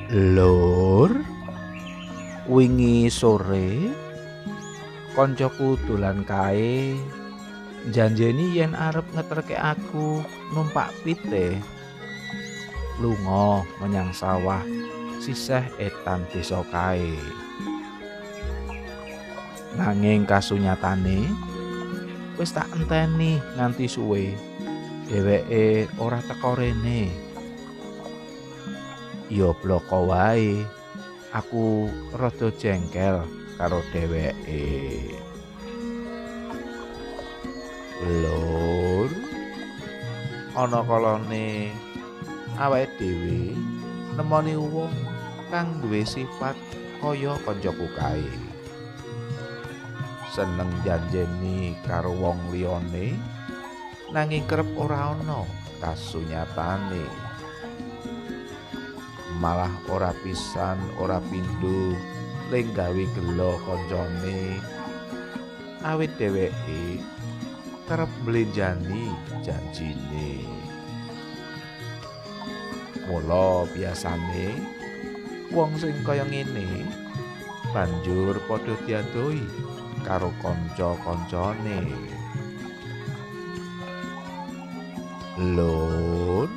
Lur, wingi sore koncoku dolan kae janjeni yen arep ngeterke aku numpak pite lunga menyang sawah sisih etan desa kae. Nanging kasunyatane wis tak enteni nganti suwe, dheweke ora teka rene. Ya bloko wae, aku rada jengkel karo dheweke. Lur, ana kalane awake dhewe nemoni wong kang duwe sifat kaya kancaku kae. Seneng janjeni karo wong liyane, nanging kerep ora ana kasunyatane. Malah ora pisan ora pindho ling gawe gelo kancane, awit dheweke kerep mblenjani janjine. Mula biasane wong sing kaya ngene banjur padha diadohi karo kanca-kancane. Lur,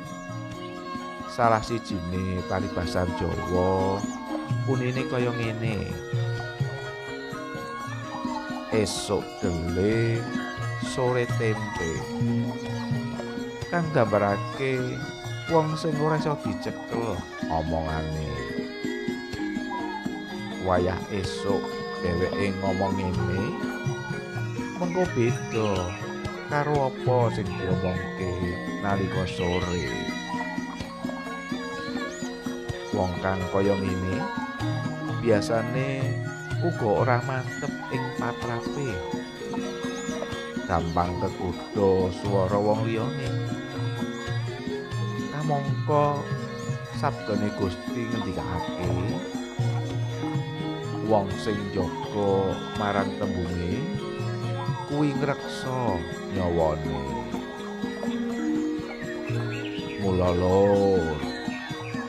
salah sijine paribasan Jawa unine kaya ngene: esuk dele, sore tempe, kang nggambarake wong sing ora iso dicekel omongane. Wayah esuk dheweke ngomong ngene, mengko beda karo apa sing diomongke nalika sore. Wong kang kaya ngene biasane uga ora mantep ing patrape, gampang kegodha swara wong liyane. Kamangka sabdane Gusti ngendikake, wong sing njaga marang tembunge kuwi ngreksa nyawane. Mula lur,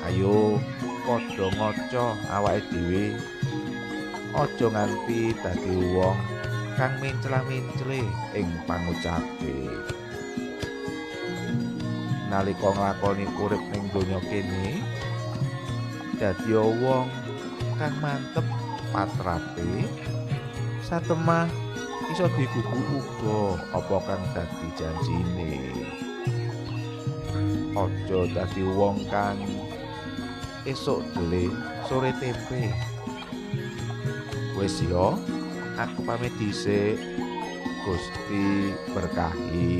ayo padha ngaca awake dhewe, aja nganti dadi wong kang mencla-mencle ing pangucape. Nalika nglakoni urip ning donya kene, dadi wong kang mantep patrape, satemah iso digugu uga apa kang dadi janjine. Aja dadi wong kang esuk dele, sore tempe. Wis yo, aku pamit dhisik. Gusti berkahi.